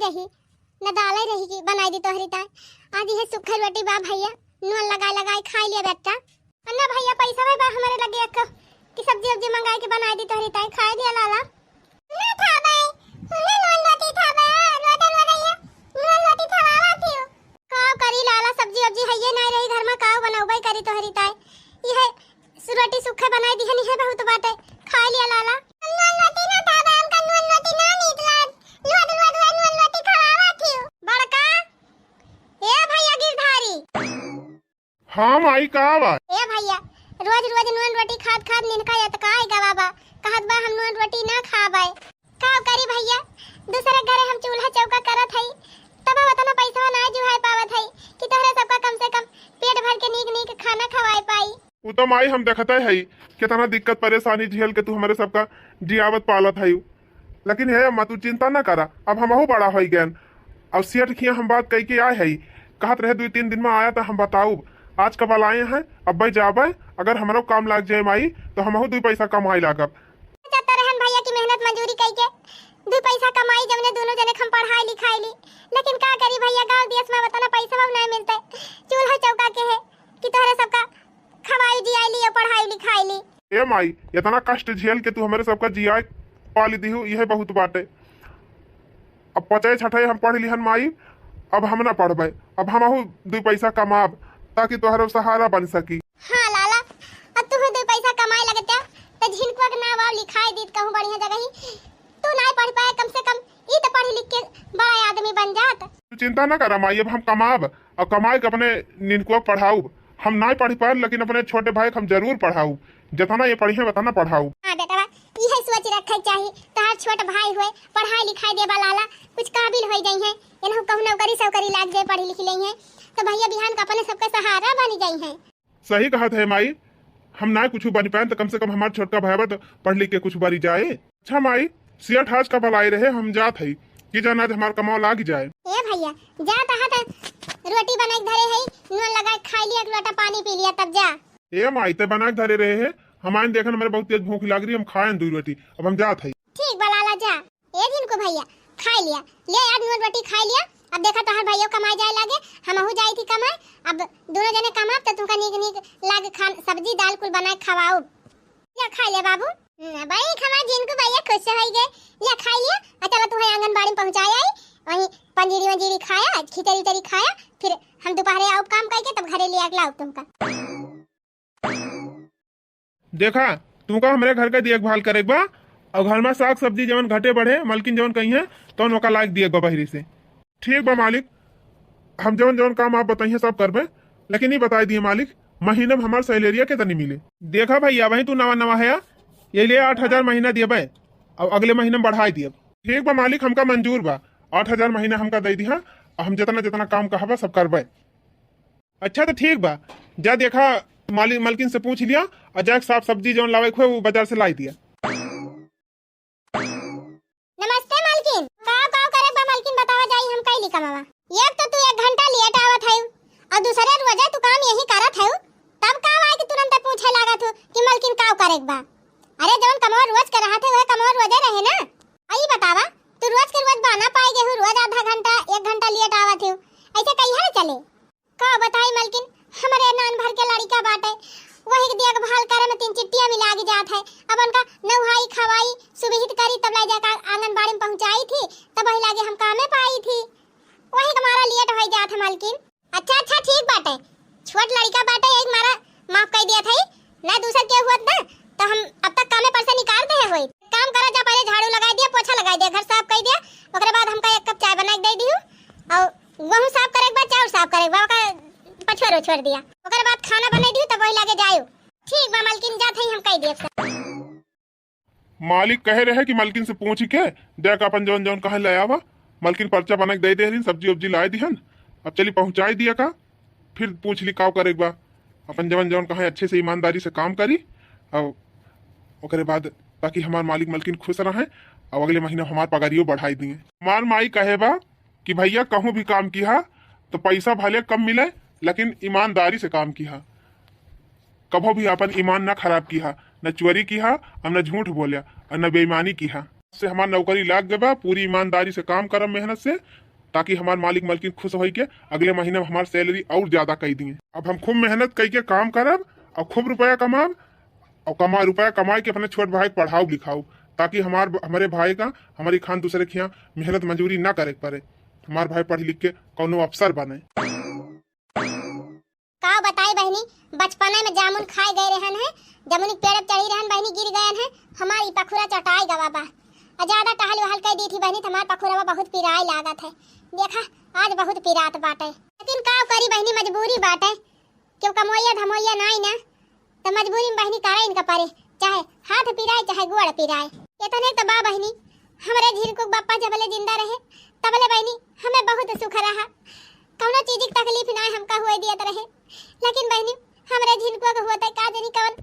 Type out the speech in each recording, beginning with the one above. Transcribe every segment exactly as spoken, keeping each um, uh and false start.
चाही, न दाले रही कि बनाई दी तोहरी ताई। आज इहे सूखल रोटी बा भइया, नून लगाए लगाए खाई लिया बेटा। ना भइया, पैसा बा हमरे लगे एक कि सब्जी उब्जी मंगाए के बनाई दी तोहरी ताई, खाई लिया लाला। ना था भाई, उन्हें नून रोटी था बा, रोटा रोटा ये नून रोटी खवावा थियो। का करी लाला, सब्जी उब्जी हइये नाई रही घर में, का बनौबे करी तोहरी ताई। इहे रोटी सूखे बनाई दिहन, इहे बहुत बाटे, खाई लिया लाला। नून रोटी ना था बा, हमका नून रोटी ना नीक लाग। लोट लोट वह नून रोटी खवावा थियो। बड़का, ए भइया गिरधारी। हाँ माई, का बा? ए भइया, रोज रोज नून रोटी खात खात निनका एतकाई गवा बा। कहत बा हम नून रोटी ना खाबै। का करी भइया, दूसरे घरे हम चूल्हा चौका करत हई, तब हम उतना पैसा ना जुहाए पावत हई कि तोहरे सबका कम से कम पेट भर के नीक नीक खाना खवाए पाई। उ तो माई हम देखते हई, कितना दिक्कत परेशानी झेल के तू हमरे सबका जियावत पालत हई। लेकिन हे अम्मा, तू चिंता ना करा, अब हमहू बड़ा होई गएन। अब सेठ खिया हम बात कई के आए हई, कहत रहे दुई तीन दिन में आया तो हम बताउब। आज कबल आए हैं, अब्बे जाबे, अगर हमरो काम लाग जाए माई, तो हमहू दुई पैसा कमाए लागब। चाहता रहन भइया की मेहनत मजूरी कई के दुई पैसा कमाई, जवने दोनों जने हम पढ़ाई लिखाई ली। लेकिन का करी भइया, गाँव देश में उतना पैसा नहीं मिलते, चूल्हा चौका के है कि तोहरे सबका खवाई जियाई ली और पढ़ाई लिखाई ली। ए माई, इतना कष्ट झेल के तू हमरे सबका जियाए पाली दिहू, यह बहुत बाटे। अब पचाई छठाई हम पढ़ लिहन माई, अब हम ना पढ़बे, अब हमहू दुई पैसा कमाब, ताकि तोहरो सहारा बन सकी। हाँ लाला, अब तू दुई पैसा कमाए लगते, तो झिनकुआ के नाम और लिखाई दीत कहूँ बढ़िया जगह ही। तू ना पढ़ पाए, कम से कम ई तो पढ़ लिख के बड़ा आदमी बन जात। तू चिंता ना करा माई, अब हम कमाब, अब कमाए के अपने निनकुआ के पढ़ाउब। हम ना पढ़ पाए, लेकिन अपने छोटे भाई के हम जरूर पढ़ाउब, जितना ये पढ़िए उतना पढ़ाउब। हाँ बेटवा, इहे सोच रखे के चाही। तोहार छोट भाई हुए, पढ़ाई लिखाई देबा लाला, कुछ काबिल हो जाई है, इनहु कहूँ नौकरी सौकरी लाग जाए, पढ़ी लिखी लई है, तो भइया बिहान का अपने सबका सहारा बनी जाई है। सही कहत है माई, हम ना कुछ बन पाए तो कम से कम हमार छोटका भाई बा तो पढ़ लिख के कुछ बनी जाए। अच्छा माई, सेठ आज का बुलाए रहे, हम जात हई, कि जाना आज हमार कमाओ लाग जाए। ए भइया, जात आहा त रोटी बनाई के धरे हई, नून लगाई के खाई लिया, एक लोटा पानी पी लिया, तब जा। ए माई, ते बना के धरे रहे है, हम आइन देखन, हमरे बहुत तेज भूख लाग रही, हम खाएन दुई रोटी, अब हम जात हई। ठीक बा लाला, जा। ए झिनकू भइया, खाई लिया, ले यार नून रोटी खाई लिया। अब देखा तोहार भइयो कमाए जाए लागे, हमहू जाई थी कमाए। अब दोनों जने कमाब तो तुमका नीक नीक लाग खान, सब्जी दाल कुल बनाए खवाउब। या खा ले बाबू। हम्म, बड़ी खमा झिनकू भइया खुश होई गए। या खा लिया, आ चला तू है आंगनबाड़ी में पहुंचाए आई, वहीं पंजीरी वंजीरी खाया, खिचड़ी उचड़ी खाया, फिर हम दोपहरे आउब काम करके तब घरे ले आके लाउब तुमका। देखा, तुमका हमरे घर के देखभाल करे के बा, और घर में साग सब्जी जवन घटे बढ़े, मलकिन जवन कही है, तवन ओका लायक दिए के बा बहिरी से। ठीक बा मालिक, हम जवन जवन काम आप बताइए सब करबे, लेकिन ये बताई दिए मालिक, महीने में हमार सैलरिया कितनी मिले? देखा भइया, वही तू नवा नवा है, ये लिए आठ हजार महीना दियबे, और अगले महीने में बढ़ाई दियब। ठीक बा मालिक, हमका मंजूर बा, आठ हजार महीना हमका दे दिहा, और हम जितना जितना काम कहबा सब करबे। अच्छा तो ठीक बा, जा देखा मालिक मलकिन से पूछ लिया, और जाके साग सब्जी जवन लावे के होए वो बाजार से लाई दिया। नमस्ते मलकिन। काव काव करे बा मलकिन, बतावा जाई हम कैली कमावा। एक तो तू एक घंटा लेट आवत है और दूसरे रोजे तू काम यही करत है, तब काव आए कि तुरंत पूछे लागत हो कि मलकिन काव करे बा? अरे जवन कमवा रोज के रहत है वह कमवा रोजे रहे ना। आई बतावा, तू रोज के रोज बहाना पाए गेहूँ, रोज आधा घंटा एक घंटा लेट आवत हो, ऐसे कहिया ले चले? का बताई मलकिन, हमरे नान भर के लड़िका बाटे, वही के देखभाल करे में तीन चिट्टिया में लाग जात है। अब उनका नउहाई खवाई सुबहित करी तब लाई जाकर आंगनबाड़ी में पहुंचाई थी, तब वही लागे हम कामे पाई थी, वही के मारा लेट हो जात है मलकिन। अच्छा अच्छा ठीक बाटे, छोट लड़िका बाटे, यही मारा माफ कर दिया था, ना दूसर के हुआ ना तो हम अब तक कामे पर से निकाल दे होई। काम करा जा, पहले झाड़ू लगाई दिया, पोछा लगाई दिया, घर साफ कर दिया, ओकरे बाद हमका एक कप चाय बना के दे दिहू और गेहूं साफ करे के बाद, चाउर साफ करे के बाद, ओकर पछुआ रो छोड़ दिया, ओकरे बाद खाना बना दिहू तब वही लागे जायो। ठीक बा मलकिन, जात हई हम कह दिए सब। मालिक कहे रहे कि मलकिन से पूछ के देख अपन जौन जौन कहे ले आवा। मलकिन पर्चा बना के दे देहलिन, सब्जी उब्जी लाए दिहन, अब चली पहुँचाई दिया का। फिर पूछ ली काव करे के बा। अपन जवन जवन कहे अच्छे से ईमानदारी से काम करी, और ओकरे बाद ताकि हमार मालिक मलकिन खुश रहें और अगले महीना हमार पगारियो बढ़ाई दिए। हमार माई कहे बा कि भैया कहूँ भी काम किहा तो पैसा भले कम मिले लेकिन ईमानदारी से काम किहा, कभो भी अपन ईमान ना खराब किहा, न चोरी किहा और न झूठ बोल्या और न बेईमानी किहा। से हमार नौकरी लाग गए बा, पूरी ईमानदारी से काम करब मेहनत से, ताकि हमार मालिक मलकिन खुश होई के अगले महीने में हमार salary और ज्यादा कई दिए। अब हम खूब मेहनत कई के काम करब और खूब रुपया कमाब और कमा रुपया कमाई के अपने छोट भाई के पढ़ाऊ लिखाऊ, ताकि हमार, हमरे भाई का, हमारी खान दूसरे के यहाँ मेहनत मजूरी ना करे के पड़े, हमार भाई पढ़ लिख के कौनो अफसर बने। का बताई बहिनी, बचपना में जामुन खाए गए रहन है, जामुन के पेड़ पे चढ़ी रहन बहिनी, गिर गयन है, हमार ई पखुरा चटाई गवा बा। आ ज्यादा टहल वहल कई दी थी बहिनी, तो हमार पखुरवा बहुत पिराए लागत है। देखा, आज बहुत पिरात बाटे, लेकिन का करी बहिनी, मजबूरी बाटे, क्यों कमोइया धमोइया नाई ना, तो मजबूरी में बहिनी करे इनका परे, चाहे हाथ पिराए, चाहे गोड़ पिराए। इतने तो बा बहिनी, हमरे झिनकू के बापा जबले जिंदा रहे, तबले बहिनी हमें बहुत सुख रहा, कौनो चीज की तकलीफ ना हमका हुए दियत रहे। लेकिन बहिनी, हमरे झिनकू के होते का जानी कवन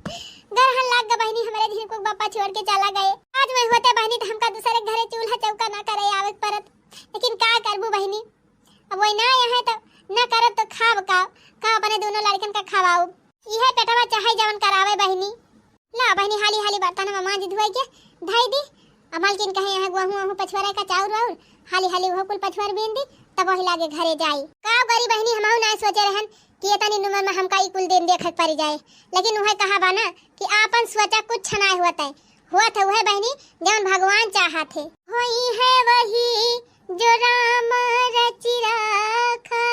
गरहन लाग गए बहिनी, हमरे झिनकू के बापा छोड़ के चला गए। आज वही होते बहिनी, तो हमका दूसरे घरे चूल्हा चौका ना करे आवे के पड़त, लेकिन का करबू बहिनी, अब वही ना आए हैं तो ना करब तो खाब का, का अपने दोनों लड़कन का खवाऊब। इहे पेटवा चाहे जवन करावे बहिनी। ला बहिनी, हाली हाली बर्तन में मांज धोए के धई दी। अब मलकिन कहे यहाँ गोहूँ वहूँ पछुआरे का, चाउर वाउर, हाली हाली वह कुल पछुआर बीन दी, तब वही लागे घरे जाई। का करी बहिनी, हमहू ना सोचे रहन कि इतनी उम्र में हमका ई कुल दिन देखे के पड़ जाए, लेकिन वह कहा बा ना कि आपन सोचा कुछ ना होत है, होत है वह बहिनी जवन भगवान चाहत है। होई है वही जो राम रचि राखा,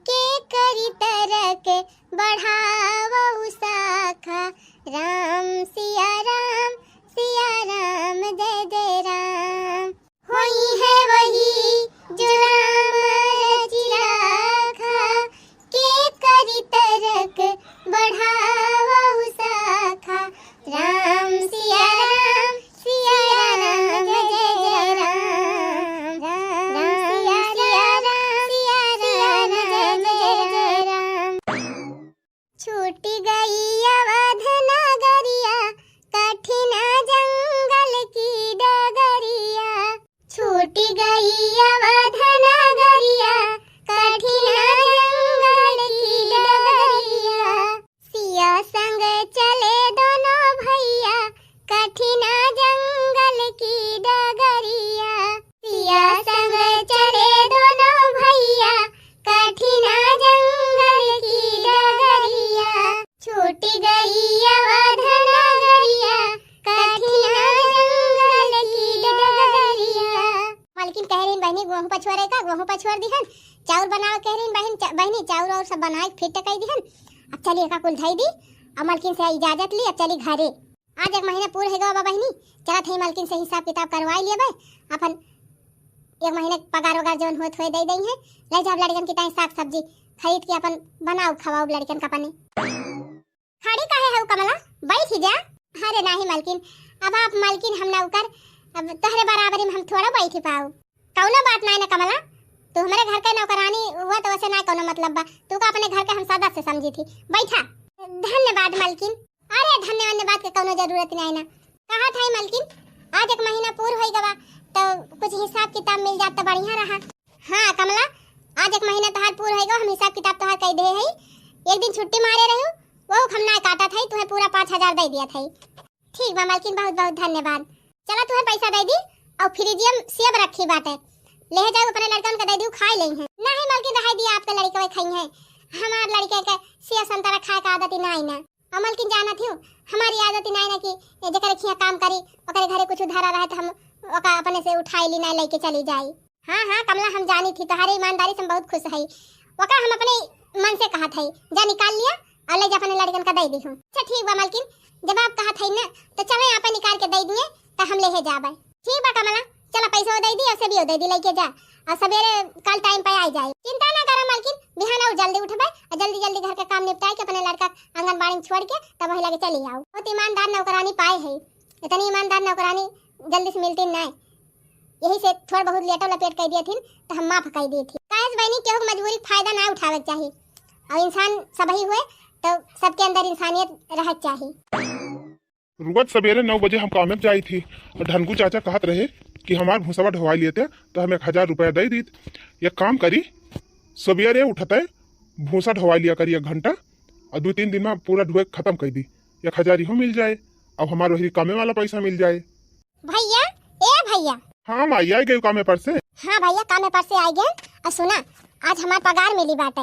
के करी तरक बढ़ावउ शाखा। राम सिया राम, सिया राम, जय जय राम। होई है वही जो राम रचि राखा, के करी तरक बढ़ावउ शाखा। राम सिया राम, सिया राम, जय जय राम। राम सिया राम, सिया राम, जय जय राम। छूटि गई अवध नगरिया, कठिन जंगल की डगरिया। छूटि गई अवध नगरिया, कठिन जंगल की डगरिया। सिया संग चले दोनों भैया, कठिन जंगल की डगरिया। सिया संग चले दोनों भैया, कठिन जंगल की डगरिया। छूटि गई अवध नगरिया, कठिन जंगल की डगरिया। मलकिन कह रही बहिनी, गोहूँ पछुआरे का, गोहूँ पछुआर दिहन, चाउर बनावे कह रही बहिन, चा-, बहिनी चाउर और सब बनाए के फिट कई दिहन। अब चली एका कुल धई दी, अब मलकिन से इजाजत ली, अब चली घरे। आज एक महीना पूर हो गवा बा बहिनी, चलत हई मलकिन से हिसाब किताब करवाई लेबे, अपन एक महीना के पगार वगार जौन होत होए दे दई है, ले जाब लड़कन की ताई साग सब्जी खरीद के अपन बनाओ खवाओ लड़कन का अपने। खड़ी काहे हऊ कमला, बैठ ही जा। अरे नाही मलकिन, अब आप मलकिन हम नौकर, अब तोहरे बराबरी में हम थोड़ा बैठ पाऊ। कौनो बात नाई ना कमला, तू हमरे घर के नौकरानी हुआ तो वैसे ना कौनो मतलब बा, तू का अपने घर के हम सदस्य समझी थी। बैठा। धन्यवाद मलकिन। अरे धन्यवाद के कौनो जरूरत नाई ना। कहा था मलकिन, आज एक महीना पूर होई गवा तो कुछ हिसाब किताब मिल जात तो बढ़िया रहा। हाँ कमला, आज एक महीना तोहार पूर होई गवा, हम हिसाब किताब तोहार कई दे हई। एक दिन छुट्टी मारे रहू, वो हम ना काटा था, तुम्हें पूरा पाँच हजार दे दिया था। ठीक बा मलकिन, बहुत बहुत धन्यवाद। चला तुहे पैसा दे दी और फ्रिजिया में सेब रखी बाटे, ले जाओ अपने लड़कन के दे दी, खाई लेई हैं। नहीं मलकिन, रहे दी, आपके लड़के खाई हैं, हमार लड़के के सेब संतरा खाए का आदत ही ना आई ना। और मलकिन जानत ही हमारी आदत ही ना आई ना कि ये जेकर खिया काम करी ओकरे घरे कुछ धरा रहे तो हम ओका अपने से उठाई ली ना लेके चली जाई। हाँ हाँ कमला, हम जानी थी तोहरे ईमानदारी से हम बहुत खुश हई। ओका हम अपने मन से कहत हई, जा निकाल लिया और ले जा अपने लड़कन का दे दी हूँ। अच्छा ठीक बा मलकिन, जब आप कहत हई ना तो चले आप निकाल के दे दिए तो हम ले जाबे। ठीक बा कमला, चला पैसा दे दी और सेबियो दे दी, लेके जा और सवेरे कल टाइम पे आई जाए। चिंता ना करो मलकिन, बिहान और जल्दी उठबे और जल्दी जल्दी घर का काम निपटाए के अपने लड़का आंगनबाड़ी में छोड़ के तब वही लगे चली आओ। बहुत ईमानदार नौकरानी पाए है, इतनी ईमानदार नौकरानी जल्दी से मिलती ना। यही से थोड़ बहुत लेटो लपेट कह दिए थी तो हम माफ कह दिए थी। काहे से बहनी, केहू के मजबूरी के फायदा ना उठावे के चाही। और इंसान सबही हुए तो सबके अंदर इंसानियत रहे के चाही। रोज सवेरे नौ बजे हम काम में जाई थी और ढनकू चाचा कहत रहे कि हमार भूसवा ढोवाई लेते तो हम एक हजार रुपया दे दीत। एक काम करी, सवेरे उठते भूसा ढोवाई लिया करी एक घंटा और दो तीन दिन में पूरा ढोए खत्म कर दी, एक हजार इहो मिल जाए और हमार वही कामे वाला पैसा मिल जाए। भैया, ए या। हाँ माई, आइ गयू कामे पर से। हाँ भइया, कामे पर से आइ गए। अउर सुना, आज हमार पगार मिली बाटे,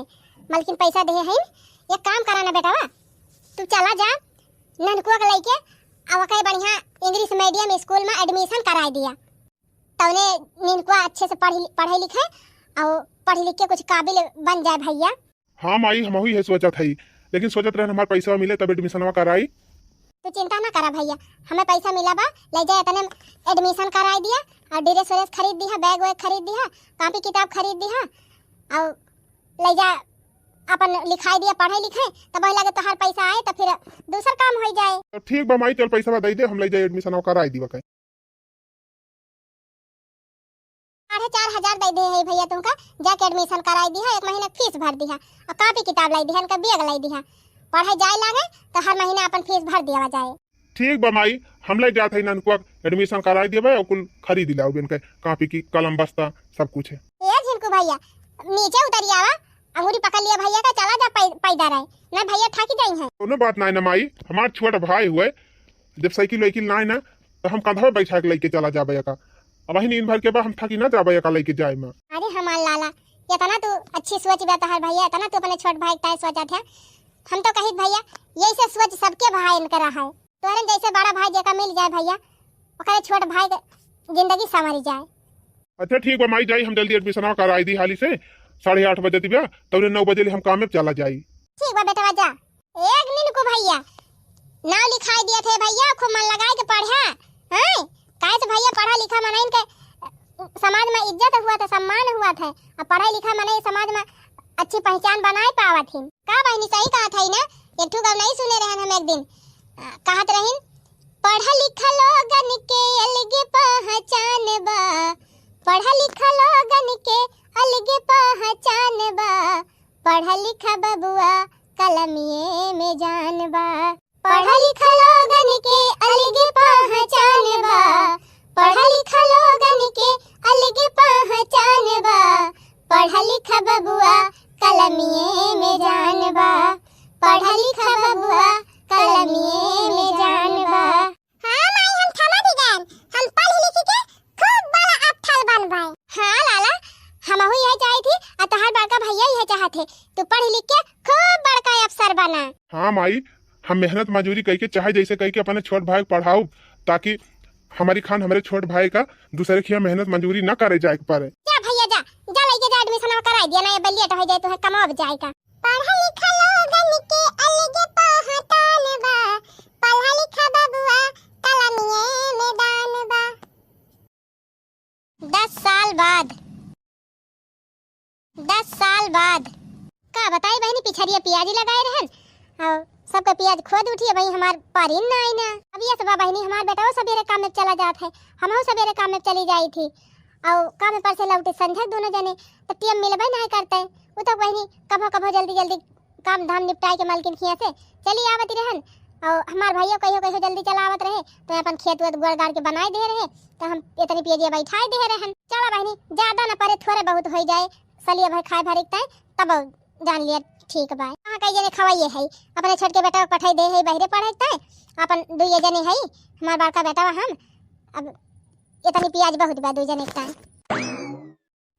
मलकिन पैसा देहे हईन। एक काम करा ना बेटवा, तू चला जा ननकुआ के लइके, अउ ओके बढ़िया English medium school में admission कराइ दिया। तउने निनकुआ अच्छे से पढ़ी, पढ़े लिखे अउ पढ़ लिख के कुछ काबिल बन जाए भइया। हाँ माई, हमहू इहे सोचत हई, लेकिन सोचत रहन हमार पैसा मिले तब एडमिशनवा कराई। तू चिंता ना करा भइया, हमें पैसा मिला बा, लइ जाए तने admission कराइ दिया अउ dress व्रेस खरीद दिहा, bag वैग खरीद दिहा, कापी किताब खरीद दिहा अउ लइ जा अपन लिखाइ दिया, पढ़े लिखे, तब वही लगे तोहार पैसा आए, तब फिर दूसर काम होइ जाए। तो ठीक बा माई, चल पैसा दइ दे, हम लइ जाए एडमिशनवा कराइ दिया कहीं। साढ़े चार हजार दइ दे है भइया तुमका, जाके admission कराइ दिहा, एक महीना के fees भर दिहा, अउ कापी किताब लइ दिहा, इनका bag लइ दिहा, पढ़े जाए लागे तो हर महीना अपन fees भर दिया जाए। ठीक बा माई, हम लइ जात हई ननकुआ admission कराइ देबे अउ कुल खरीद लाउब इनके कापी की कलम बस्ता सब कुछ है। ए झिनकू भइया, नीचे उतरि आवा, अंगुरी पकड़ लिया भइया का, चला जा पै-, पैदा रहे, ना भइया थक जाई हैं। कोनो बात नाई ना माई, हमार छोट भाई हुए, जब साइकिल वाइकिल नाई ना, तो हम कंधवा बैठा के लइके चला जाबे एका। अबहिन इन भर के बा, हम थकी ना जाबे एका लइके जाए में। अरे हमार लाला, इतना तू अच्छी सोच बा तोहार भइया, इतना तू अपने छोट भाई के ताई सोचत है। हम तो कहित भइया, यही से सोच सबके भाई इनके रहा है। तोहरे जैसे बड़ा भाई जेका मिल जाए भइया, ओकरे छोट भाई के जिंदगी संवरी जाए। अच्छा ठीक बा माई, जाई हम जल्दी एडमिशनवा कराई दी हाली से, साढ़े आठ बजे दिव्या, तौरे नौ बजे ले हम काम में चला जाई। ठीक बा बेटवा, जा। एक निनकू भइया, नाव लिखाई दिया थे भइया, खूब मन लगाए के पढ़ा, हैं? काहे से भइया पढ़ा लिखा मनइन के समाज में इज्जत हुआ था, सम्मान हुआ था, अब पढ़ा लिखा मनई समाज में अच्छी पहचान बनाए पावत हिन। का बहिनी सही कहत हई ना, एक ठो गवनई सुने रहन हम एक दिन, अ, कहत रहिन, "पढ़ल लिखल लोगन के अलगे पहचान बा, पढ़ल लिखल लोगन के अलगे पहचान बा, पढ़ लिख बबुआ कलमिए में जान बा।" पढ़ लिख लोगन के अलगे पहचान बा, पढ़ लिख लोगन के अलगे पहचान बा, पढ़ लिख बबुआ कलमिए में जान बा, पढ़ लिख बबुआ कलमिए में जान बा। हाँ माई, हम समझ गए, हम पढ़ लिख के खूब बड़ा अफसर बनबे। हाँ लाला, हमहू यह चाहत ही, आ तोहार बड़का भइया यह चाहत है, तू पढ़ लिख के खूब बड़का अफसर बना। हाँ माई, हम मेहनत मजूरी कइके चाहे जैसे कइके अपने छोट भाई के पढ़ाउब, ताकि हमारी खान हमरे छोट भाई का दूसरे खिया मेहनत मजूरी न करे जाए के पड़े। जा भइया जा, जा लइके जा एडमिशन कराई दिया, ना ये बलिया तो हो जाए, तो है कमाब जाए का। पढ़ा लिखा लोगन के अलगे पहचान बा, पढ़ा लिखा बबुआ कलमिए में दान बा। दस साल बाद, दस साल बाद का बताई बहिनी, पिछरिया पियाजी लगाए रहन और सबका पियाज खोद उठी, भाई हमार पारिन ना आई ना। अब ये सब बहिनी, हमार बेटा वो सबेरे काम में चला जात है, हमहू सबेरे काम में चली जाई थी और काम पर से लौटे संझक दोनों जने, तो टीएम मिलबे नहीं करते। वो तो बहिनी कभो कभो जल्दी जल्दी काम धाम निपटाए के मालकिन खिया से चली आवत रहन। और हमार भइया कहियो कहियो जल्दी चला आवत रहे, तो अपन खेत वेत गोड़ गाड़ के बनाए दे रहे, तो हम इतनी पियजिया बैठाए दे रहन। चला बहिनी, ज्यादा न परे, थोड़े बहुत हो जाए, सलिया भर खाए भर एक ताए, तब जान लिया ठीक बा। कहाँ कई जने खवाइए है, अपने छोटके बेटा को पठाई दे है बहरे पढ़े ताए, अपन दुइये जने है, हमार बड़का बेटा हम, अब इतनी पियाज बहुत बा दुइ जने के ताए।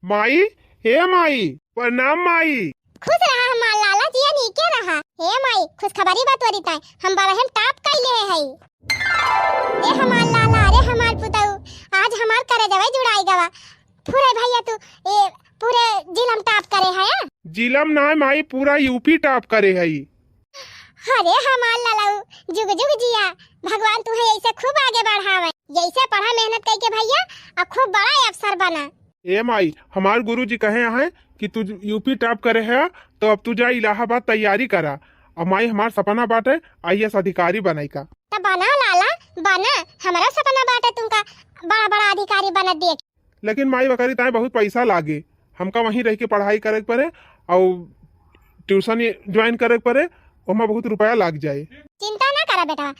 माई, हे माई, प्रणाम माई। खुश रहा हमार लाला, जिया नीके रहा। हे माई, खुशखबरी बा तोरी ताई, हम बरहन टॉप कइले हई। ए हमार लाला, अरे हमार पुतऊ, आज हमार करेजवा जुड़ाई गवा। पूरे भइया तू, ए, पूरे जिला में टॉप करे है, हाँ? जिला में ना माई, पूरा यूपी टॉप करे हई। अरे हमार लालाऊ, जुग जुग जिया, भगवान तुहे ऐसे खूब आगे बढ़ावे, जैसे पढ़ा मेहनत कइके भइया, आ खूब बड़ा अफसर बना। ए माई, हमार गुरुजी कहे हैं कि तू यूपी टॉप करे है, तो अब तू जा इलाहाबाद तैयारी करा। अब माई, हमार सपना बाटे आईएएस अधिकारी बनाई का। त बना लाला, बना, हमारा सपना बाटे तुमका बड़ा बड़ा अधिकारी बनत देख। लेकिन माई, वकरी ताए बहुत पैसा लागे, हमका वहीं रह के पढ़ाई करे के पड़े और ट्यूशन ज्वाइन करे के पड़े, ओमा बहुत रुपया लाग जाए। चिंता ना करा बेटा,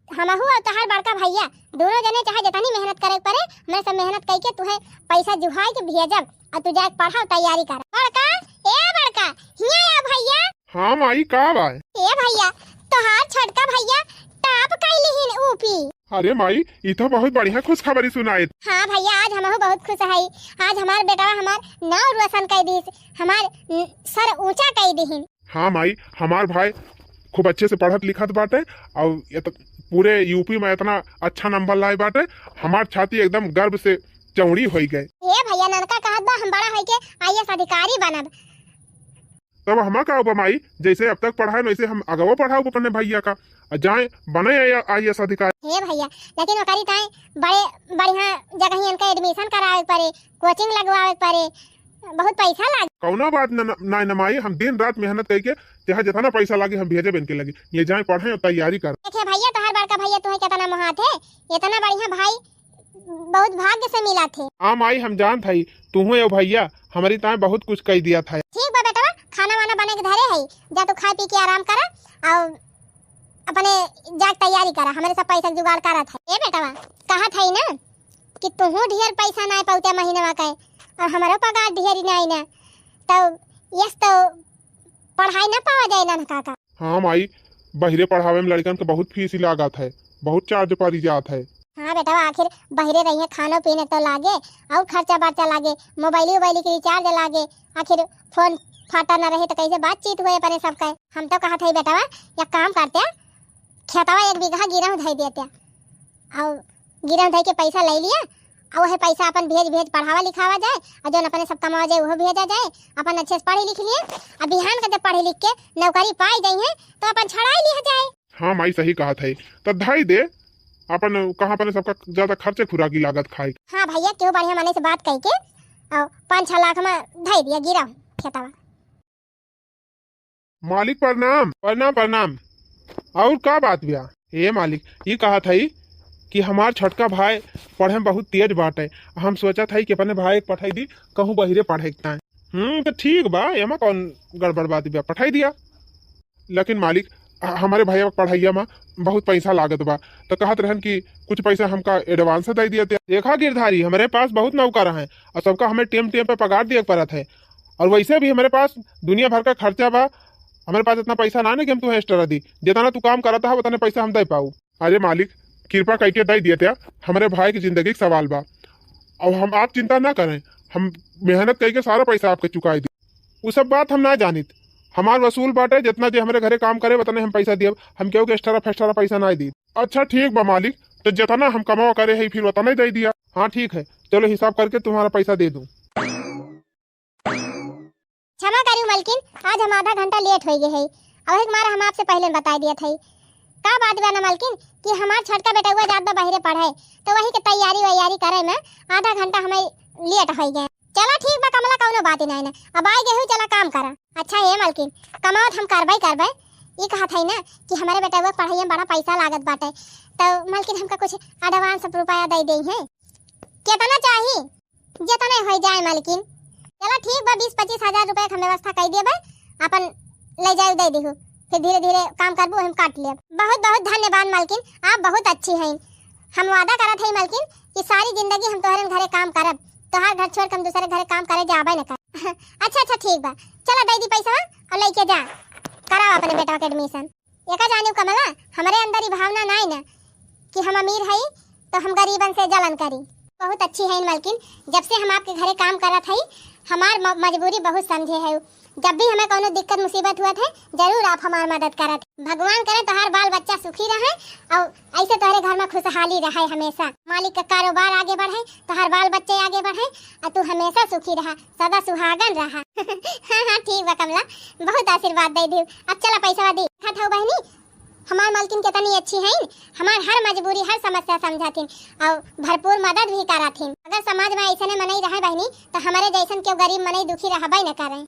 हमहू और तोहार बड़का भइया दोनों जने चाहे जितनी मेहनत करे के पड़े, हमरे सब मेहनत कइके तुहे पैसा जुहाई के भेजब और तू जाके पढ़ा, तैयारी कर। बड़का, ए बड़का, हिया आ भइया। हाँ माई, का बा? ए भइया, तोहार छोटका भइया टॉप कइली हिन यूपी। अरे माई, ई तो बहुत बढ़िया खुशखबरी सुनाए। हाँ भैया, आज हमहू बहुत खुश हई। आज हमार बेटवा हमार नाव रोशन कई दिहिस, हमार न-, सर ऊंचा कई दिहिन। हाँ माई, हमार भाई खूब अच्छे से पढ़त लिखत बाटे और ये तो पूरे यूपी में इतना अच्छा नंबर लाए बाटे, हमार छाती एकदम गर्व से चौड़ी होई गए। ए भैया, ननका कहत बा हम बड़ा होई के आईएएस अधिकारी बनब। तब हमा का बा माई, जैसे अब तक पढ़ाए वैसे हम अगवा पढ़ाऊ अपने भैया का, और जाए बने आईएएस अधिकारी। हे भैया, लेकिन ओकरी ताई बड़े बढ़िया जगह इनका एडमिशन करावे के पड़े, कोचिंग लगवावे के पड़े, बहुत पैसा लागे। कौनो बात न, न, ना, न माई, हम दिन रात मेहनत करके चाहे जितना पैसा लागे हम भेजे इनके लगे, ये जाए पढ़े और तैयारी कर। देखे भैया, तोहार बड़का भैया तुहे कितना मोहात है, इतना बढ़िया भाई बहुत भाग्य से मिला थे। हाँ माई, हम जानत हई, तुहू और भैया हमारी ताए बहुत कुछ कह दिया था। ठीक बा बेटवा, खाना वाना बने के धरे है, जा तू खा पी के आराम करा और अपने जाके तैयारी करा, हमरे सब पैसा के जुगाड़ करत है। ए बेटवा, कहत है ना कि तुहू ढेर पैसा ना पौते महीनवा के और हमारो पगार ढेर ही ना, तो यस तो पढ़ाई ना पावा जाए ना काका। हाँ माई, बहिरे पढ़ावे में लड़कन के बहुत फीस ही लागत है, बहुत चार्ज पड़ी जात है। हाँ बेटवा, आखिर बहिरे रहिए, खानो पीने तो लागे, और खर्चा बर्चा लागे, मोबाइल उबाइल के रिचार्ज लागे, आखिर फोन फाटा न रहे तो कैसे बातचीत हुए अपने सबके। हम तो कहत है बेटवा, एक काम करते, खेतवा एक बीघा गिरहूँ धई देते, और गिरहूँ धई के पैसा ले लिया, और वह पैसा अपन भेज भेज पढ़ावा लिखावा जाए, और जौन अपने सब कमावा जाए वो भेजा जाए, अपन अच्छे से पढ़ी लिख लिए, और बिहान का जब पढ़ी लिख के नौकरी पाई जाई है तो अपन छड़ाई लिया जाए। हाँ माई, सही कहत है, तो धई दे अपन, कहाँ अपने सबका ज्यादा खर्चे खुराकी लागत खाए। हाँ भैया, केहू बढ़िया मने से बात कह के और पाँच छह लाख में धई दिया गिरहूँ खेतवा। मालिक प्रणाम। प्रणाम, प्रणाम। और का बात बिया? ए मालिक, ई कहत हई कि हमार छोटका भाई पढ़े में बहुत तेज बाटे। हम सोचत हई कि अपने भाई के पठाई दी कहूँ बहिरे पढ़े के ताई। हम्म, तो ठीक बा, एमा कौन गड़बड़ बात बिया, पठाई दिया। लेकिन मालिक, ह-, हमारे भैया के पढ़ाइया में बहुत पैसा लागत बा, तो कहत रहन कि कुछ पैसा हमका एडवांस दे दिया। देखा गिरधारी, हमारे पास बहुत नौकर हैं और सबका हमें टेम टेम पे पगार दिए के पड़त है। और वैसे भी हमारे पास दुनिया भर का खर्चा बा, हमारे पास इतना पैसा ना है कि हम तुम्हें एक्स्ट्रा दी। जितना तू काम करत है उतने पैसा हम दे पाऊ। अरे मालिक, कृपा करके दे दिए त्या, हमारे भाई की जिंदगी का सवाल बा। और हम, आप चिंता ना करें, हम मेहनत करके सारा पैसा आपके चुकाई दी। वो सब बात हम ना जानित, हमार वसूल बाटे, जितना जे हमारे घरे काम करे उतने हम पैसा दियब, हम केहू के एक्स्ट्रा फेक्स्ट्रा पैसा ना दी। अच्छा ठीक बा मालिक, तो जितना हम कमावा करे है फिर उतना ही दे दिया। हाँ ठीक है, चलो हिसाब करके तुम्हारा पैसा दे दूँ। क्षमा करियो मलकिन, आज हम आधा घंटा लेट होइ गए है। अब एक मार हम आपसे पहले बता दिया था। का बात बा ना मलकिन कि हमार छोटका बेटउआ जात बा बहिरे पढ़े, तो वही के तैयारी वैयारी करे में आधा घंटा हमें लेट होइ गए। चला ठीक बा कमला, कौनो बात ही नहीं ना, अब आइ गए हो, चला काम करा। अच्छा हे मलकिन, कमावत हम करबे करबे, ई कहत है ना कि हमारे बेटउआ के पढ़ाई में बड़ा पैसा लागत बाटे, तो मलकिन हमका कुछ एडवांस रुपया दे दे हैं। कितना चाही? जितने हो जाए मालकिन। चला ठीक बा, बीस पच्चीस हजार रुपया के हम व्यवस्था कर देबे, अपन ले जाए दे दिहु, फिर धीरे धीरे काम करबू, हम काट लेब। बहुत बहुत धन्यवाद मालकिन, आप बहुत अच्छी हैं। हम वादा करत है मालकिन कि सारी जिंदगी हम तोहरे घरे काम करब, तोहार घर छोड़ के हम दूसरे घरे काम करे जाबे न कर। अच्छा अच्छा ठीक बा, चला दे दी पैसा और लेके जा, कराओ अपने बेटा के एडमिशन। एका जानियो कमला, हमरे अंदर ई भावना नाई ना कि हम अमीर हई तो हम गरीबन से जलन करी। बहुत अच्छी है मलकिन, जब से हम आपके घरे काम करत हई, हमार म-, मजबूरी बहुत समझे है। जब भी हमें कौनो दिक्कत मुसीबत हुआ है, जरूर आप हमार मदद करत। भगवान करे तोहार बाल बच्चा सुखी रहे और ऐसे तोहरे घर में खुशहाली रहे हमेशा। मालिक का कारोबार आगे बढ़े, तोहार बाल बच्चे आगे बढ़े और तू हमेशा सुखी रहा, सदा सुहागन रहा। हाँ हाँ ठीक बा कमला, बहुत आशीर्वाद दे दियो। अब चला पैसा दी। देखत हो बहनी, हमार मालकिन कितनी अच्छी हैं, हमार हर मजबूरी, हर समस्या समझथिन और भरपूर मदद भी करथिन। अगर समाज में ऐसने मनई रहे बहनी, तो हमारे जैसन केहू गरीब मनई दुखी रहबे न करे।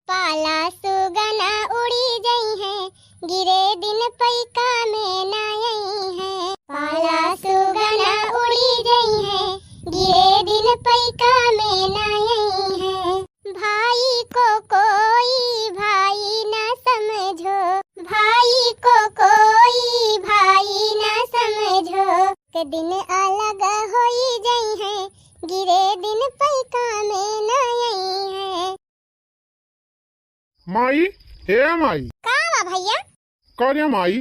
पाला सुगना उड़ी जइहैं, गिरे दिन पैका में ना अइहैं। पाला सुगना उड़ी जइहैं, गिरे दिन पैका में ना अइहैं। भाई को कोई भाई ना समझो, भाई को कोई ना समझो। के दिन अलग होई जइहैं, गिरे दिन पैका में ना अइहैं। माई, हे माई। का बा भइया? का रे माई,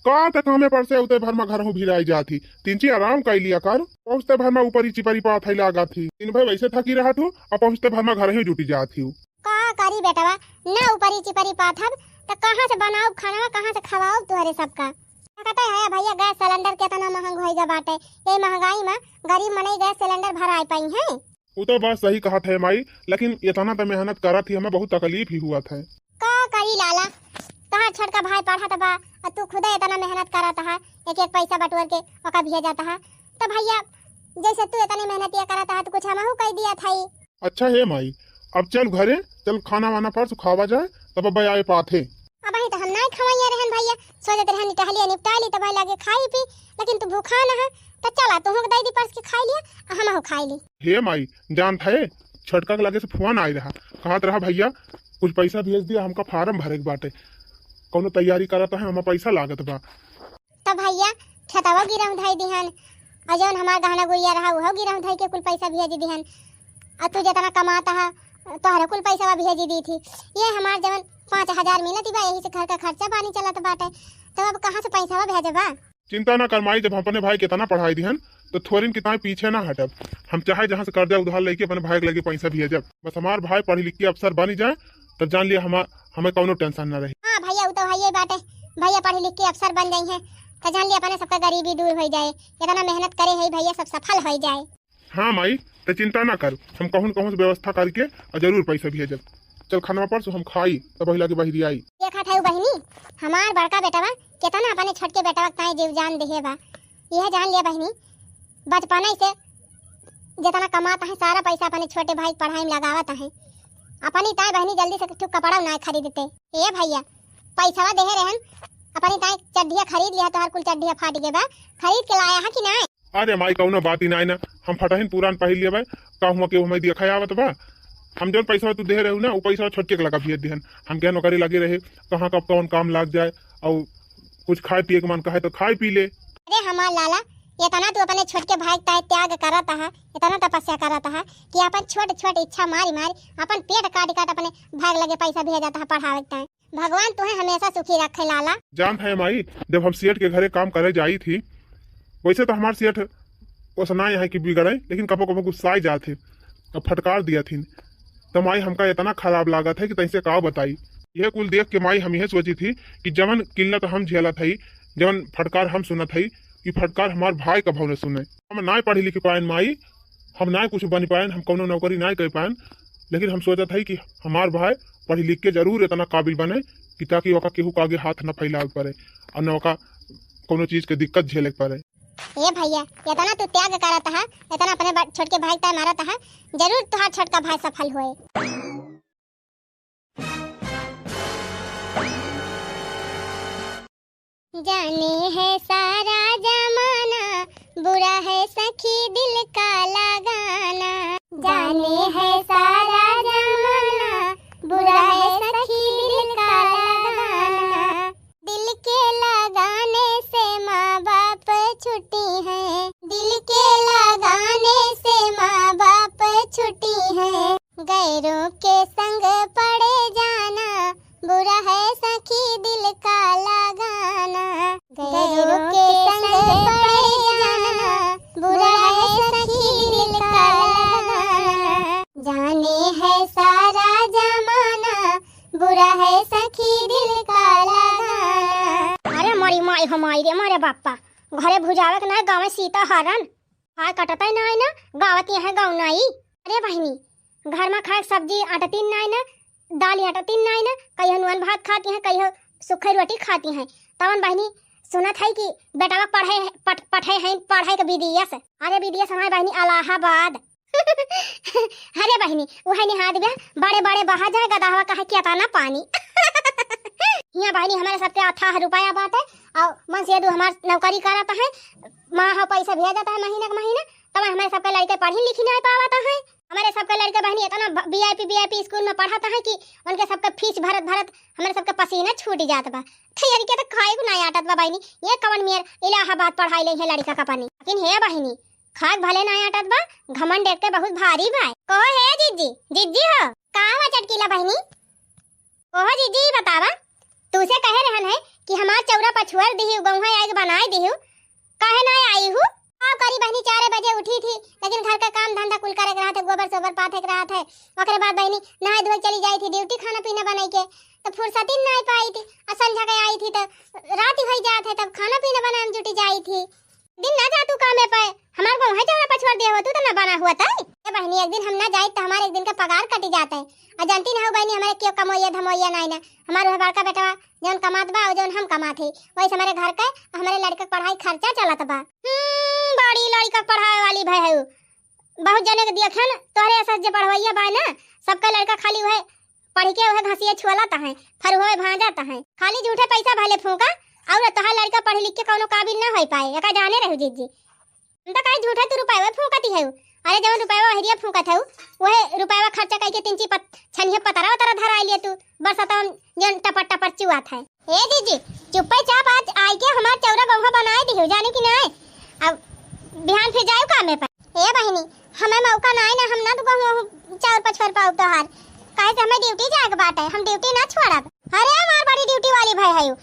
का त कामे पर से उते भर में घरहूँ भिराई जात ही। तिनची आराम कइ लिया कर। पहुँचते भर में ऊपरी चिपरी पाथई लागत ही। दिन भर वैसे थकी रहत हू, अब पहुँचते भर में घरहूँ जुटी जात ही। का करी बेटवा, ना ऊपरी चिपरी पाथब, त कहाँ से बनाउब खाना, कहाँ से खवाउब तुहरे सबका? कहते है भइया, गैस सिलेंडर केतना महंग होइ गा बाटे। ये महंगाई में गरीब मनई गैस सिलेंडर भराइ पइहैं? उ तो बात सही कहत है माई, लेकिन एतना त मेहनत करत ही, हमें बहुत तकलीफ ही हुअत है। का करी लाला, तोहार छोटका भाई पढ़त बा, अउर तू खुदे एतना मेहनत करत हा, एक एक पैसा बटोर के ओका भेजत हा। त भइया, जैसे तू एतनी मेहनतिया करत हा, त कुछ हमहू कइ दिया थाई। अच्छा हे माई, अब चल घरे, चल खाना वाना परस खावा जाए, तब अब्बे आए पाथे। अबहीं त हम नाहीं खवइया रहन भइया, सोचत रहन टहलिया निपटा ली, तब लगे खाई पी, लेकिन तू भूखा न है, त चला तुहूँ के दइ दी परस के खाइ लिया, अउर हमहू खाइ ली। हे माई, जानत है, छोटका के लगे से फोन आइ रहा, कहत रहा, "भइया, कुछ पैसा भेज दिया, हमका फारम भरे के बाटे, कउनो तैयारी करत है, हमें पैसा लागत बा।" त भइया, खेतवा गिरहूँ धइ दिहन, अउर जउन हमार गहना गुरिया रहा, उहउ गिरहूँ धइ के कुल पैसा भेज दिहन। अउर तू जेतना कमात हा, तोहरे कुल पैसवा भेज दी थी। ये हमार जउन पाँच हजार मिलत बा, यही से घर का खर्चा पानी चलत बाटे, तब अब कहाँ से पैसवा भेजबा? चिंता ना कर माई, जब हम अपने भाई के एतना पढ़ाइ दिहन, त थोरिन के ताईं पीछे ना हटब। हम चाहे जहाँ से कर्जा उधार लइके अपने भाई के लगे पैसा भेजब। बस हमार भाई पढ़ि लिख के अफसर बनि जाए, त जान लिया हमार, हमें कउनो tension ना रही। हाँ भइया, उ त हइये बाटे। भइया पढ़ि लिख के अफसर बन जइहैं, त जान लिया अपने सबका गरीबी दूर होइ जाए। एतना मेहनत करे है भइया, सब सफल होइ जाए। हाँ माई, त चिंता ना कर, हम कहूँ न कहूँ से व्यवस्था करिके अउर जरूर पैसा भेजब। चल खानवा परस हम खाई, तब वही लगे बहिरी आई। देखत हउ बहिनी, हमार बड़का बेटवा केतना अपने छोटके बेटवा के ताईं जीव जान देहे बा। यह जान लिया बहिनी, बचपने से जेतना कमात है, सारा पैसा अपने छोटे भाई के पढ़ाई में लगावत है। अपनी ताईं बहिनी जल्दी से एक ठो कपड़ा नाहीं खरीदते। ए भइया, पैसवा देहे रहन, अपनी ताईं चड्ढिया खरीद लिया, तोहार कुल चड्ढिया फाटि गे बा, खरीद के लाया है कि नाहीं? अरे माई, कउनो बात ही नाहीं ना, हम फटहिन पुरान पहिर लेबे, का हुआ केहू हमें देखा आवत बा? हम जउन पैसवा तू देहे रहू ना, उ पैसवा छोटके के लगा भेज दिहन। हम कहे नौकरी लगे रहे, कहाँ कब कउन काम लाग जाए, अउर कुछ खाए पिए के मन कहे त खाए पी ले। अरे हमार लाला, एतना तू अपने छोटके भाई के ताईं त्याग करत हा, एतना तपस्या करत हा कि अपन छोट छोट इच्छा मारि मारि, अपन पेट काटि काटि अपने भाई के लगे पैसा भेजत हा पढ़ावे के ताईं। भगवान तुहे हमेशा सुखी रखे लाला। जानत है माई, जब हम सेठ के घरे काम करे जाई थी, वैसे त हमार सेठ ओसनाए है कि बिगड़े, लेकिन कबो कबो गुस्साए जात है, अब फटकार दिया थी, त माई हमका एतना खराब लागत है कि तैसे का बताई। यह कुल देख के माई हम यह सोची थी कि जवन किल्लत हम झेलत हई, जवन फटकार हम सुनत हई, ई फटकार हमार भाई कभउ न सुने। हम नाहीं पढ़ि लिखि पाएन माई, हम नाहीं कुछ बनि पाएन, हम कउनो नौकरी नाहीं कइ पाएन, लेकिन हम सोचत हई कि हमार भाई पढ़ि लिख के जरूर एतना काबिल बने कि ताकि ओका केहू के आगे हाथ न फैलावे के पड़े अउर न ओका कउनो चीज के दिक्कत झेले के पड़े। ए भइया, एतना तू त्याग करत हा, एतना अपने बड़-, छोटके भाई के ताईं मारत हा, जरूर तोहार छोटका भाई सफल होए। जाने है सारा जमाना, बुरा है सखी दिल का लगाना। जाने है सारा जमाना, बुरा है सखी दिल का लगाना। दिल के लगाने से माँ बाप छुट्टी है, दिल के लगाने से माँ बाप छुट्टी है। गैरों के संग पड़े जाना, बुरा है सखी दिल का लगाना। गैरों के संग पड़े जाना, बुरा है सखी दिल का लगाना। जाने है सारा जमाना, बुरा है सखी दिल का लगाना। अरे मोरी माई हो माई रे, मोरे बापा, घरे भुजावे के नाहीं, गावे सीता हरन। हाय कटतै नाहीं ना, गावत यहाँ गाँव नाई। अरे बहिनी, घर में खाए सब्जी अटतिन नाहीं ना, दाल अटतिन नाहीं ना, कहियो नून भात खाती हैं, कहियो सूखी रोटी खाती हैं। तवन बहिनी सुनत है कि बेटवा पढ़े, पट-, पढ़े हैं, पढ़े के विदेश। अरे विदेश हमारे बहिनी इलाहाबाद। अरे बहिनी, उहे निहाद बे, बड़े बड़े बहा जाए गदहवा कहे केतना पानी। हियाँ बहिनी हमारे सबके अथाह रुपया बाटे, अउर मन से दू हमार नौकरी करत है, माँ हो पैसा भेजत है महीना के महीना, तब हमारे सबके लड़के पढ़ी लिखी नाहीं पावत है। हमारे सबके लड़के बहिनी एतना ब-, VIP VIP स्कूल में पढ़त है कि उनके सबके फीस भरत भरत हमारे सबके पसीना छूट जात बा। थैयारी के तो खाए को नाहीं आटत बा बहिनी, ये कवन मेर इलाहाबाद पढ़ाई ले है लड़का का पानी। लेकिन हे बहिनी, खाक भले ना आटत बा, घमंड एक के बहुत भारी बा। कहो हे जिज्जी, जिज्जी हो। का हुआ चटकीला बहिनी? ओहो जीजी, बतावा, तूसे कहे रहन है कि हमार चौरा पछुअर दिहु, गौहा आइके बनाए दिहु, काहे ना आई हूँ? का करी बहिनी, चार बजे उठी थी, लेकिन घर का काम धंधा कुल करे के रहत है, गोबर सोबर पाथे के रहत है। ओकरे बाद बहिनी नहाए धोए चली जाई थी ड्यूटी, खाना पीना बनाई के, तो फुर्सत ही ना पाई थी। और संझा के आई थी तो रात ही होई जात है, तब खाना पीना बनाए में जुटी जाई थी। दिन ना जा तू कामे पे, हमार गौहा चौरा पछुअर दिहु, तू तो ना बना हुआ तई। ए बहिनी, एक दिन हम ना जाई तो हमारे एक दिन का पगार कटी जात है। और जानती ना हो बहिनी, हमारे क्यों कमोइया धमोइया नाई ना, हमार वह बड़का बेटवा जौन कमात बा और जौन हम कमात ही, वही से हमारे घर के, हमारे लड़का के पढ़ाई खर्चा चलत बा। हम्म, बड़ी लड़का के पढ़ावे वाली भय है उ। बहुत जने के देखे न, तोहरे ऐसा जे पढ़वैया बा ना, सबका लड़का खाली वह पढ़ के वह घसिया छुअलत है, फरुआ भाजत है। खाली झूठे पैसा भले फूंका, और तोहार लड़का पढ़ लिख के कौनो काबिल ना होई पाए, एका जाने रहू जीजी। हम तो कहे झूठे तू रुपया फूंकती है। अरे जवन रुपया हरिया फूंकत है, वह रुपया खर्चा करके तिनची पत-, छनिया पतरा उतरा धरा लिए तू, बरसात में जन टपर टपर चुआत है। ए जीजी, चुप्पे चाप आज आई के हमार चौरा गौहा बनाए दिहु, जाने कि नाय? अब बिहान फिर जायु कामे पर। ए बहिनी, हमें मौका नाय ना, हम ना तो गौहा चाउर पछुअर पाउब तोहार, काहे से हमें ड्यूटी जाए के बाटे, हम ड्यूटी ना छोड़ब। अरे हमार बड़ी ड्यूटी वाली भय है,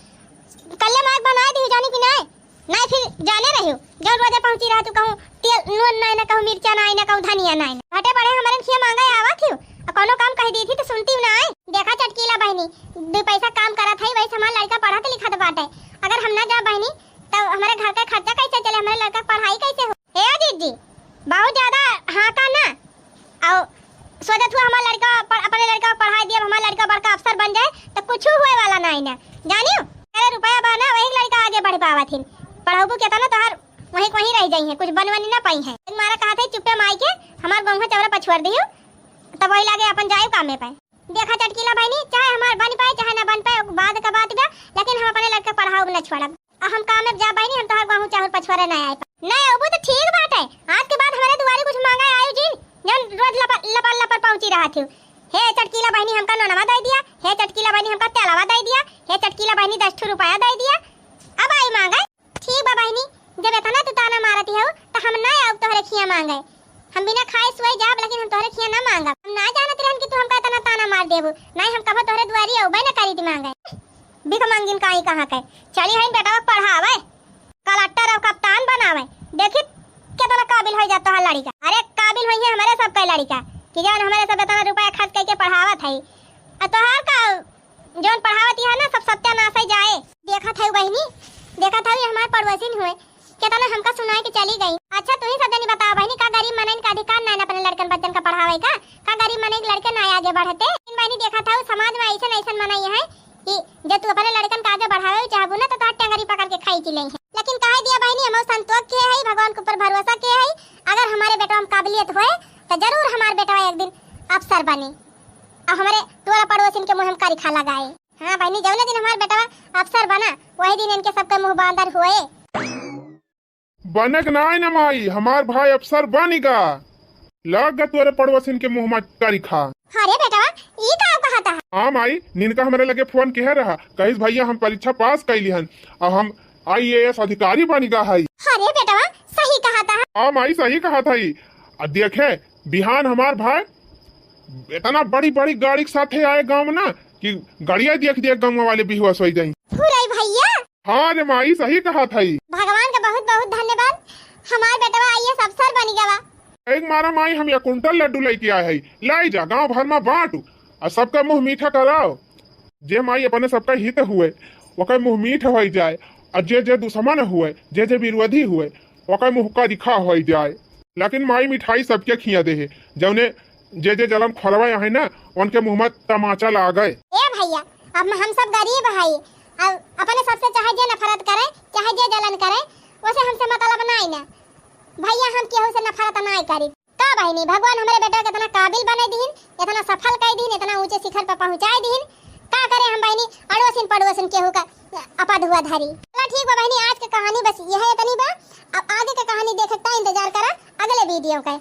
कल्ले मार बनाए दिहु, जाने कि नाय? नाय फिर जाने रहियो, जौन रोजे पहुंची रहा तू कहूँ तेल नून नाय ना, कहूँ मिर्चा नाय ना, कहूँ धनिया नाय ना। घटे बढ़े हमारे खिया मांगे आवत हियो, आ कौनो काम कह दी थी तो सुनती हूँ नाय। देखा चटकीला बहिनी, दो पैसा काम करत है, वही से हमार लड़का पढ़त लिखत बाटे। अगर हम ना जा बहिनी, तब हमारे घर का खर्चा कैसे चले, हमारे लड़का के पढ़ाई कैसे हो? ए जीजी, बहुत ज्यादा हाँका ना, और सोचत हुआ हमार लड़का पढ़-, अपने लड़का को पढ़ाई दिया, हमार लड़का बड़का अफसर बन जाए, तो कुछ हुए वाला नाय ना, जानियो? अरे रुपया बा ना, वही लड़का आगे बढ़ पावत हिन। पढ़ाबू के तना तोहार वहीं वहीं रह जाई है, कुछ बन वनी ना पाई है। मारा कहा थे चुप्पे माई के, हमार गौहा चौरा पछुअर दियो, तब वही लागे अपन जाए कामे पे। देखा चटकीला बहिनी, चाहे हमार बन पाए चाहे ना बन पाए, बाद का बात बा, लेकिन हम अपने लड़का पढ़ाओ न छोड़ब। आ हम काम में जा बहिनी, हम तोहार गहूँ चाउर पछुआरे ना आए। ना अबू तो ठीक बात है, आज के बाद हमारे दुआरे कुछ मांगा आयु जिन, जन रोज लपर लपर लपर पहुंची रहा थी। हे चटकीला बहिनी हमका नोनवा दे दिया, हे चटकीला बहिनी हमका तेलवा दे दिया, हे चटकीला बहिनी दस ठो रुपया दे दिया। अब आई मांगा। ठीक बा बहिनी, जब इतना तू ताना मारती हो तो हम ना आउब तोहरे खिया मांगे। हम बिना खाए सोए जाब, लेकिन हम तोहरे खिया ना मांगब। हम ना जानत रहन कि तू हमका इतना ताना मार देबू। नहीं हम कबो तोहरे दुआरी अउबे ना करी थी मांगे। भिखमंगिन काई कहाँ के। चली हईन बेटवा के पढ़ावे, कलेक्टर और कप्तान बनावे। देखी कितना काबिल हो जाता है लड़का। अरे काबिल होई है हमारे सब के लड़का कि जौन हमारे सब इतना रुपया खर्च करके पढ़ावत है। आ तोहार का जौन पढ़ावत है ना सब सत्यानाश है जाए। देखत है बहिनी, देखत है हमार पड़ोसिन हुए, केतना हमका सुनाए के चली गई। अच्छा, तू ही सब जनी बताओ बहिनी, का गरीब मनइन का अधिकार नाय ना अपने लड़कन बच्चन का पढ़ावे का? का गरीब मनइन के लड़के नाय आगे बढ़ते? लेकिन बहिनी, देखत हऊ समाज में ऐसन ऐसन मनई है कि जे तू अपने लड़कन का आगे बढ़ावे चाहबू ना, तो तोहार टंगरी पकड़ के खाई की लेई है। लेकिन कहे दिया बहिनी, हम संतोष के है, भगवान के ऊपर भरोसा के है, अगर हमारे बेटवा में काबिलियत होए, तो जरूर हमार बेटवा एक दिन अफसर बने और हमारे टोला पड़ोसिन के मुँह में करिखा लगाए। हाँ बहिनी, जौने दिन हमार बेटवा अफसर बना, वही दिन इनके सबके मुँह बांदर हुए। बनक नाय न माई, हमार भाई अफसर बनिगा। लाग तोरे पड़ोसिन के मुँह में करिखा। अरे बेटवा, ई का कहत है? हाँ माई, निनका हमरे लगे फोन किहे रहा, कहिस भैया हम परीक्षा पास कैली हन, अब हम आईएएस अधिकारी बनिगा हई। अरे बेटवा, सही कहत है। हाँ माई, सही कहत हई। आ देखे, बिहान हमार भाई इतना बड़ी बड़ी गाड़ी के साथे आए गाँव में ना कि गाड़िया देख देख गाँव वाले बेहोश हो जाई। फुरई भैया। हाँ रे माई, सही कहत हई। भगवान का बहुत बहुत धन्यवाद, हमार बेटवा आईएएस अफसर बनिगा बा। एक मारा माई, हम एक कुंटल लड्डू लेके आए हई, लाई जा गाँव भर में बांटू, और सबका मुँह मीठा कराओ। जे माई अपने सबका हित हुए, ओकर मुँह मीठ होई जाए, और जे जे दुश्मन हुए, जे जे विरोधी हुए, ओकर मुँह करिखा होई जाए। लेकिन माई मिठाई सबके खिया देहे, जौने जे जे जलम खोलवा है ना, उनके मुँह में तमाचा लागे। ए भैया, अब हम सब गरीब हई, अब अपने सबसे चाहे जे नफरत करे, चाहे जे जलन करे, वसे हमसे मतलब नाई ना। भैया, हम केहू से नफरत नाई करी। का बहिनी, भगवान हमरे बेटा के इतना काबिल बने दीन, इतना सफल कर दीन, इतना ऊंचे शिखर पर पहुंचाए दीन, का करे हम बहिनी, अड़ोसिन पड़ोसिन केहू का अपद हुआ धरी। चला ठीक बा बहिनी, आज के कहानी बस यह इतनी बा। अब आगे के कहानी देखे का इंतजार करा अगले वीडियो के।